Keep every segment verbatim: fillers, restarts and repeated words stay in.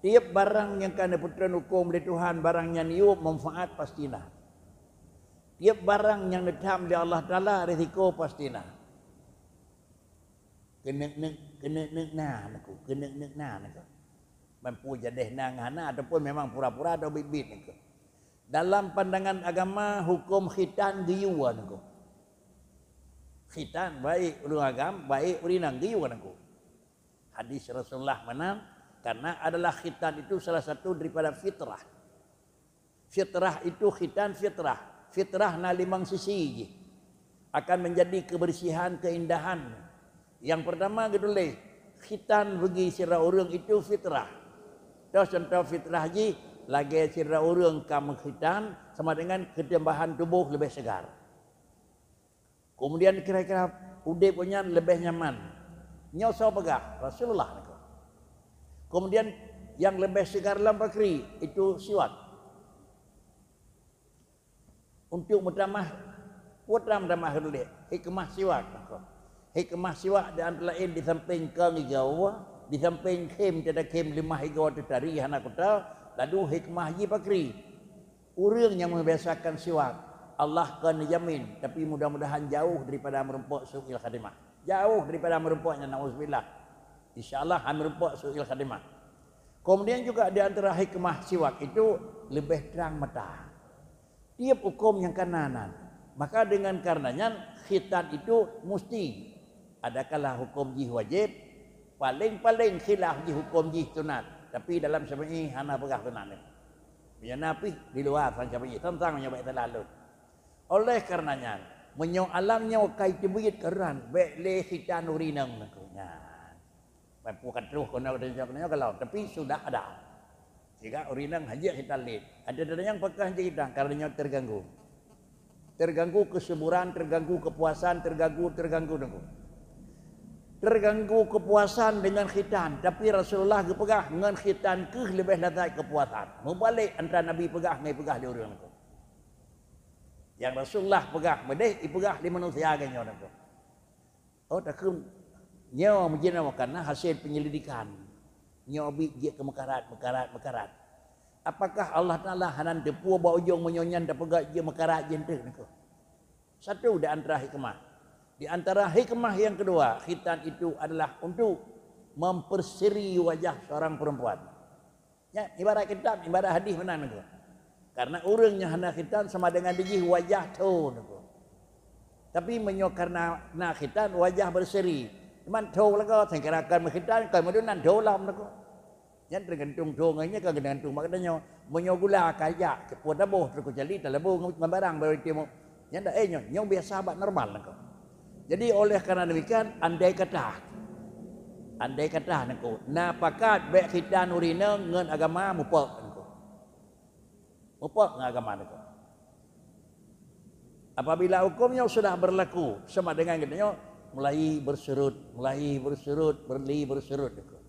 Tiep barang nyang ka neupeutreun hukôm lé Tuhan, barang nyan yôh manfaat pasti na. Tiep barang nyang neutham lé Allah Taala, risiko pasti na. Keuneuk-neuk, keuneuk-neuk na nangku, keuneuk-neuk na nangku. Mampu jadeh na ngon hana ataupun memang pura-pura atau biet-biet nangku. Dalam pandangan agama, hukôm khitan geuyue nangku. Khitan baik ureuëng agam, baik ureuëng inong geuyue nangku. Hadis Rasulullah meunan, karena adalah khitan itu salah satu daripada fitrah. Fitrah itu khitan fitrah. Fitrah na limong sisi jih. Akan menjadi kebersihan, keindahan. Yang pertama geutuléh, khitan bagi sidroe ureuëng itu fitrah. Toh contoh fitrah jih, lagée sidroe ureuëng ka meukhitan sama dengan keutambahan tuboh leubeh segar. Kemudian kira-kira udeb nyan leubeh nyaman. Nyoe soe peugah? Rasulullah nangku. Kemudian yang leubeh segar lam pakri itu siwak. Untuk meutamah, peue meutamah udeb, hikmah siwak nangku. Hikmah siwak di antara laén di samping kong igoe, di samping khém teudakhém leumah igoe teutari hana kuta, lalu hikmah jih pakri. Ureuëng nyang membiasakan siwak, Allah akan jamin, tapi mudah-mudahan jauh daripada meureumpok su'il khatimah. Jauh daripada meureumpok nyan, nauzubillah. Insya Allah han meureumpok su'il khatimah. Kemudian juga di antara hikmah siwak itu leubeh trang mata. Tiep hukôm nyang kana nan. Maka dengan karena nyan khitan itu musti adakala hukôm jih wajéb, paléng-paléng khilaf jih hukôm jih sunat, tapi dalam Syafi'i hana peugah sunat. Meunyoe na pih di luwa sang Syafi'i, sang-sang meunyoe bék salah lôn. Oleh karena nyan, meunyoe alam nyoe ka iteubiet keu droen, bék lé khitan ureuëng inong nangku nyan. Ban peue ka troh keunoe, keunoe, keunoe, kalau, tapi sudah ada. Sehingga ureuëng inong hana jeuet khitan lé. Ada, ada nyang pakon hana jeuet khitan karena nyoe terganggu. Terganggu kesuburan, terganggu kepuasan, terganggu, terganggu nangku. Terganggu kepuasan dengan khitan, tapi Rasulullah geupeugah ngon khitan kheueh leubeh lazat kepuasan. Meubalek antara Nabi peugah ngon peugah lé ureuëng nangku. Yang Rasulullah peugah meudeh, ipeugah lé manusia geuh nyoe nangku. Oh, takheun nyoe meujinoe karena hasil penyelidikan. Nyoe biet jeuet keu meukarat, meukarat, meukarat. Apakah Allah Taala hana teupeue bak ujong meunyoe nyan tapeugah jeuet meukarat jeuet teuh nangku? Satu di antara hikmah. Di antara hikmah yang kedua, khitan itu adalah untuk memperseri wajah seorang perempuan. Nyan ibarat kitab, ibarat hadis meunan nangku. Karena ureuëng nyang hana khitan sama dengan dijih wajah tho nangku. Tapi meunyoe karena na khitan wajah berseri, teuma tho lagoe, sangkira kon meukhitan, kon meudeunan tho lom nangku. Nyan tergantung tho ngon nyan, ka tergantung bak geutanyoe. Meunyoe gula ka jak, keu peue taboh, teukeucali talaboh ngon barang baru timu. Nyan dak, eh, nyoe, nyoe biasa bak normal nangkeuh. Jadi, oleh karena demikian, andai kata, andai kata nangkeuh, na pakat bék khitan ureuëng inong ngon agama, mupok nangkeuh. Mupok ngon agama nangkeuh. Apabila hukum nyoe sudah berlaku, sama dengan geutanyoe mulai bersurut, mulai bersurut, berli bersurut nangkeuh.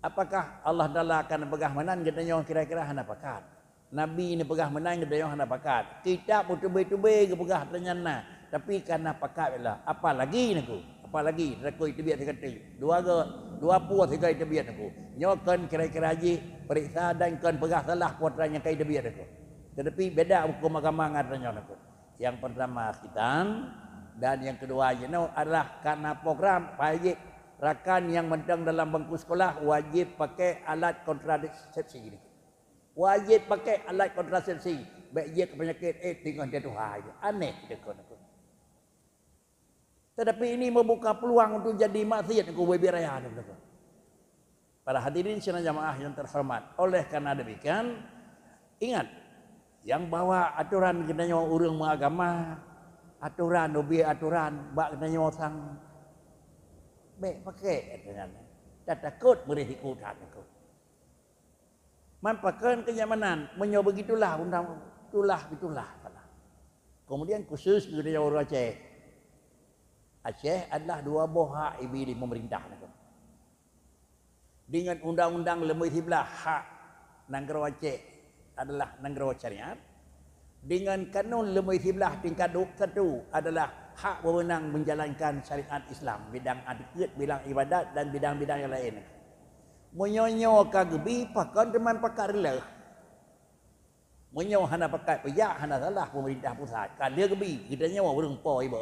Apakah Allah Taala akan peugah meunan geutanyoe kira-kira hana pakat? Nabi neupeugah meunan geutanyoe hana pakat. Kitab beutube-tube geupeugah tanyan na, tapi ka na pakat lah. Apalagi nangkeuh, apalagi takot teubiet sigoe teuk. Dua go, dua pue sigoe teubiet nangkeuh. Nyoe kon kira-kira jih periksa dan kon peugah salah putra nyang ka teubiet nangkeuh. Tetapi beda hukum agama ngon tanyoe nangkeuh. Yang pertama khitan, dan yang kedua jinoe adalah karena program wajib rakan nyang mantong dalam bangku sekolah wajib pakai alat kontrasepsi. Wajib pakai alat kontrasepsi. Bék jeuet keu penyakit AIDS teungoh dia tuha. Aneh kita kon. Tetapi ini membuka peluang untuk jadi maksiat nangkeuh, ubé raya nangkeuh. Para hadirin sidang jamaah yang terhormat, oleh karena demikian, ingat, yang bawa aturan geutanyoe ureuëng meuagama, aturan, ubé aturan bak geutanyoe sang, bék pakai aturan nyan. Tatakot meurisiko that nangkeuh. Man pakon kenyamanan, meunyoe begitulah undang, itulah, itulah. Kemudian khusus geutanyoe ureuëng Aceh. Aceh adalah dua boh hak ibi lé pemerintah nangkeuh. Dengan undang-undang leumeh siblah hak nanggroe Aceh adalah nanggroe syariat. Dengan kanun leumeh siblah tingkat dua satu adalah hak wewenang menjalankan syariat Islam, bidang adat, bidang ibadat dan bidang-bidang yang lain. Meunyoe nyoe ka geubi, pakon teuma pakat reuloh? Meunyoe hana pakat peujak, hana salah peumeurintah pusat. Ka lheueh geubi, geutanyoe ureuëng po iba.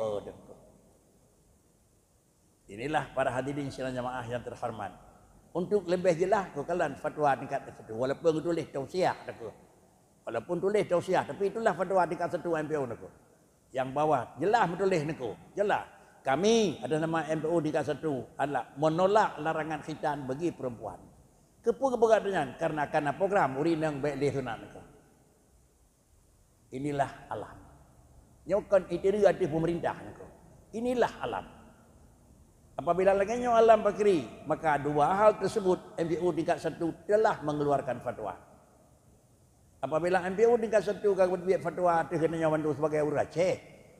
Inilah para hadirin sidang jamaah yang terhormat. Untuk leubeh jeulaih, keu kalon fatwa tingkat satu, walaupun geutuléh tausiah teuka. Walaupun tuléh tausiah, tapi itulah fatwa tingkat satu M P U teuka. Nyang bawah, jeulaih meutuléh niko, jeulaih. Kami atas nama M P U tingkat satu adalah menolak larangan khitan bagi perempuan. Keupeue geupeugah nyan? Karena kana program ureuëng inong bék lé sunat niko. Inilah alam. Nyoe kon itiri ateueh pemerintah niko. Inilah alam. Apabila lagée nyoe alam bakri, maka dua hal tersebut M P U tingkat satu telah mengeluarkan fatwa. Apabila M P U tingkat satu ka geubiet fatwa ateueh geutanyoe bandum sebagai ureuëng Aceh,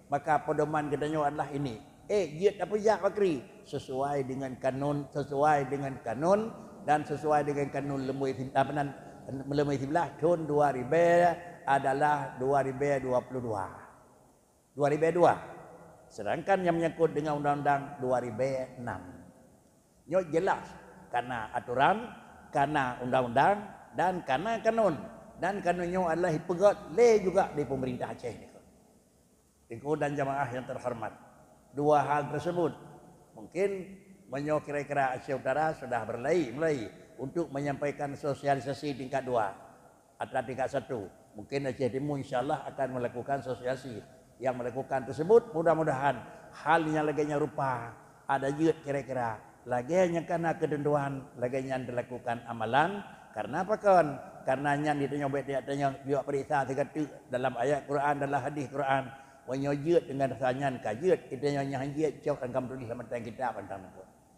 maka pedoman geutanyoe adalah ini. Eh, jeuet tapeujak bakri sesuai dengan kanun, sesuai dengan kanun dan sesuai dengan kanun leumui sim-, apa nan, leumui siblah thon dua ribée adalah dua ribée dua puluh dua. Dua ribée dua. Sedangkan nyang menyangkut dengan undang-undang dua ribée enam. Nyoe jeulaih kana aturan, kana undang-undang, dan kana kanun. Dan kanun nyoe adalah ipeugét lé juga di pemerintah Aceh niko. Teungku dan jamaah yang terhormat, dua hal tersebut mungkin meunyoe kira-kira Aceh Utara sudah berlai mulai untuk menyampaikan sosialisasi tingkat dua atau tingkat satu. Mungkin Aceh Timur insya Allah akan melakukan sosialisasi yang melakukan tersebut. Mudah-mudahan hal nyang lagée nyan rupa ada jeuet kira-kira lagée nyang kana keuteuntuan, lagée nyan dilakukan amalan. Karena apa kon? Karena nyan ditanyoe bék tiap tanyoe jok peuriksa sigoe teuk dalam ayat Quran, dalam hadis Quran. Meunyoe jeuet dengan rasa nyan ka jeuet, kita nyoe nyang jeuet cok dan kamoe tuléh lam matan kitab tantang niko.